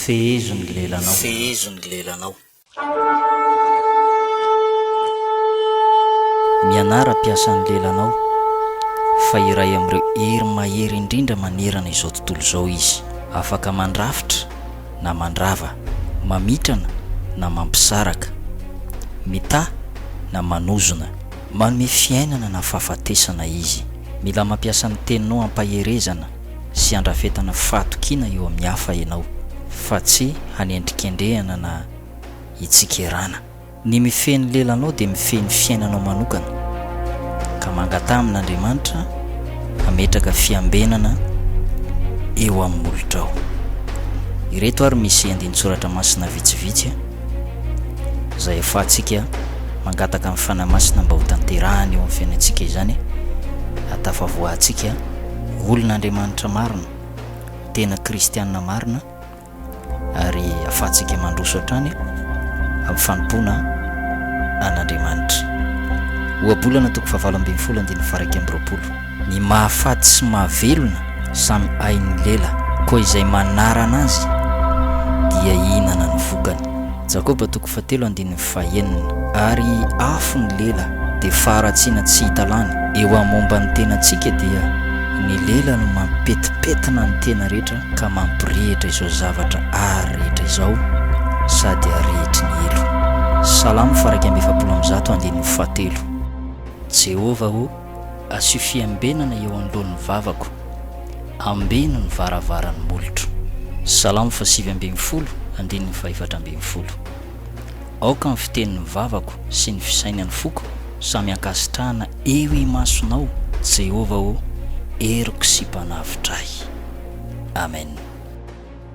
Fehezo ny lelanao. Fehezo ny lelanao. Mianara mpiasa ny lelanao, fa iray amin'ireo hery mahery indrindra manerana izao tontolo izao izy. Afaka mandrafitra na mandrava, mamitrana na mampisaraka, mitaha na manozona, manome fiainana na fahafatesana izy. Mila mampiasa ny teninao hampaherezana sy handrafetana fahatokiana eo amin'ny hafa ianao, fa tsy hanendrikendrehana na hitsikerana. Ny mifehy ny lelanao dia mifehy ny fiainanao manokana, ka mangataha amin'Andriamanitra hametraka fiambenana eo amin'ny molotrao. Ireto ary misy andinin-tsoratra masina vitsivitsy izay ahafahantsika mangataka ny Fanahy Masina mba hotanterahany eo amin'ny fiainantsika izany, hahatafavoahantsika olon'Andriamanitra marina, tena kristiana marina, ary ahafahantsika mandroso hatrany amin'ny fanompoana an'Andriamanitra. Ohabolana toko fahavalo ambinifolo andininy faha 21. Ny mahafaty sy mahavelona samy hain'ny lela, koa izay manarana azy dia hihinana ny vokany. Jakoba toko fahatelo andininy fahenina. Ary afo ny lela, dia faharatsiana tsy hita lany. Eo amin'ny momba ny tenantsika dia ny lela no mampetipetina ny tena rehetra ka mampirehitra izao zavatra àry rehetra izao sady arehitry ny helo. Salamo faha 141 andininy fahatelo. Jehovah ô, asio fiambenana eo anoloan'ny vavako, ambeno ny varavaran'ny molotro. Salamo faha 19 andininy faha 14. Aoka ny fitenin'ny vavako sy ny fisainan'ny foko samy hankasitrahana eo imasonao, Jehovah ô, heriko sy Mpanavotra ahy. Amen.